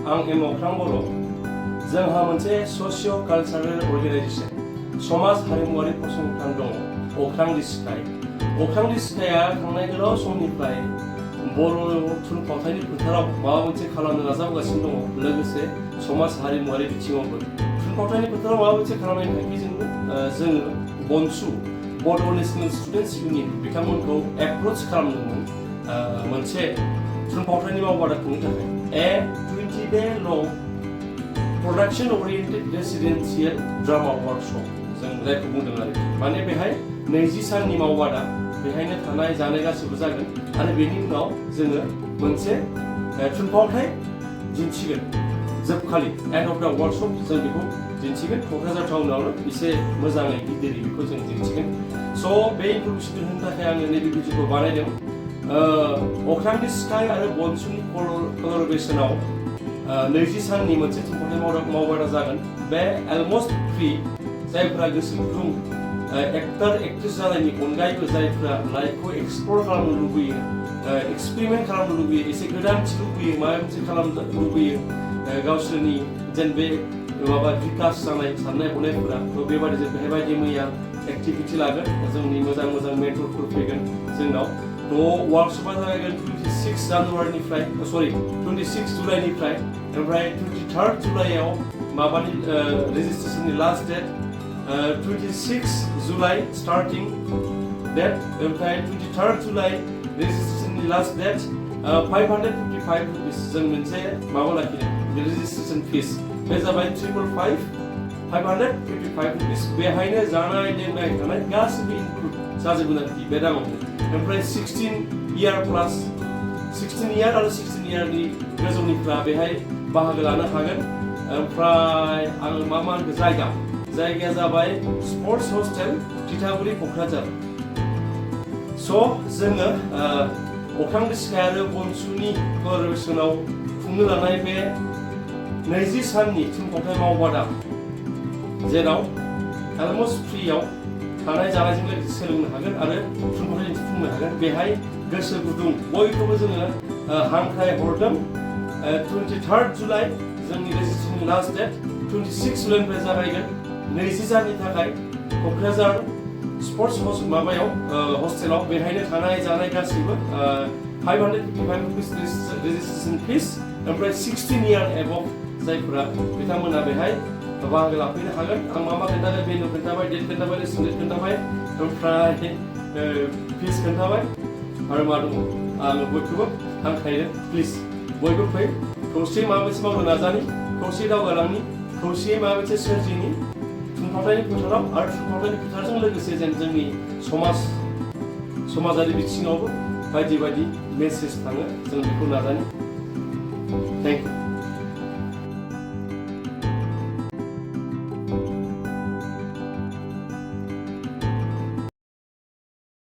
आं एम अख्रां बर' जोंहा मोनसे ससिय' कालचारेल अर्गानाइजेसन समाज हारिमुआरि फसंथान दङ अख्रां स्काइआ थांनाय गोलाव समनिफ्राय बर' थुनफावथायनि फोथाराव माबा मोनसे खालामनो नाजागासिनो दङ लोगोसे समाज हारिमुआरि बिथिङावबो थुनफावथायनि फोथाराव माबा मोनसे खालामनायनि थांखिजोंनो जोङो BoNSU बड' नेशनेल स्टुडेन्टस इउनियन बिथांमोनखौ एप्रोच खालामदोंमोन मोनसे थुनफावथायनि मावबादा खुंनो थाखाय 20-day long production oriented residential drama workshop जों जायखौ बुंदों आरो माने बेहाय 20 साननि मावबादा बेहायनो थानाय जानाय गासिबो जागोन आरो बेनि उनाव जोङो मोनसे थुनफावथाय दिन्थिगोन जोबखालि एन्ड अफ द वर्कशप जों बेखौ दिन्थिगोन क'क्राझार टाउनावनो एसे मोजाङै गिदिरै बेखौ जों दिन्थिगोन स' बे इनफरमेसनखौ होनो थाखाय आङो नैबे भिडिअखौ बानायदों अख्रांनि स्काइ आरो BoNSUनि कलाबरेसनाव 20 साननि मोनसे थुनफावथाय मावबादा जागोन बे अलमस्ट फ्रि जायफोरा गोसो गुदुं एक्टर एक्ट्रेस जानायनि अनगायैबो जायफोरा लाइफखौ एक्सप्लर खालामनो लुबैयो एक्सपेरिमेन्ट खालामनो लुबैयो एसे गोदानथि लुबैयो माबा मोनसे खालामनो लुबैयो गावसोरनि जेन बे माबा बिकास जानाय साननाय हनायफोरा बेबादि जों बेहाय बायदि मैया एक्टिभिटि लागोन जोंनि मोजां मोजां मेन्टरफोर फैगोन जोंनाव थ' वर्कशपआ जागायगोन 26 जुलाइनिफ्राय ओमफ्राय 23 जुलाइआव माबानि रेजिस्ट्रेशननि last date 26 July starting date ओमफ्राय 23 जुलाइ रेजिस्ट्रेशननि लास्ट डेट 555 रुपिस जों मोनसे माबा लाखिदों रेजिस्ट्रेशन फिस बे जाबाय 555 रुपिस बेहायनो जानाय लोंनाय थानाय गासिबो इनक्लुड जाजोबगोन आरोखि बे दामावनो ओमफ्राय 16 इयार आरो 16 इयारनि गोजौनिफ्रा बेहाय बाहागो लानो हागोन ओमफ्राय आं मा होनखो जायगाया जाबाय स्पर्ट्स हस्टेल तितागुरि क'क्राझार स' जोङो अख्रां स्काइ आरो BoNSUनि कलाबरेसनाव खुंनो लानाय बे 20 साननि थुनफावथाय मावबादा जेराव अलमस्ट फ्रियाव थानाय जानायजों लोगोसे सोलोंनो हागोन आरो थुनफावथाय दिन्थिफुंनो हागोन बेहाय गोसो गुदुं बयखौबो जोङो हांख्राय हरदों 23 जुलाइ जोंनि रेजिस्ट्रेशननि लास्ट डेट 26 जुलाइनिफ्राय जागायगोन 20 साननि थाखाय क'क्राझार स्पर्ट्स हस्टेलाव बेहायनो थानाय जानाय गासैबो 555 रुपिस रेजिस्ट्रेशन फिस ओमफ्राय 16 इयार एबभ जायफोरा बिथांमोना बेहाय बाहागो लाफैनो हागोन आं मा खोन्थाबाय भेन्यु खोन्थाबाय डेट खोन्थाबाय रेजिस्ट्रेशन डेट खोन्थाबाय ओमफ्राय फिस खोन्थाबाय आरो मा दङ आङो बयखौबो हांख्रायदों प्लिज बयबो फै खौसेयै माबा मोनसे मावनो नाजानि खौसेयै दावगालांनि खौसेयै माबा मोनसे सोरजिनि थुनफावथायनि फोथाराव आरो थुनफावथायनि फोथारजों लोगोसे जेन जोंनि समाजारि बिथिङावबो बायदि मेसेज थाङो जों बेखौ नाजानि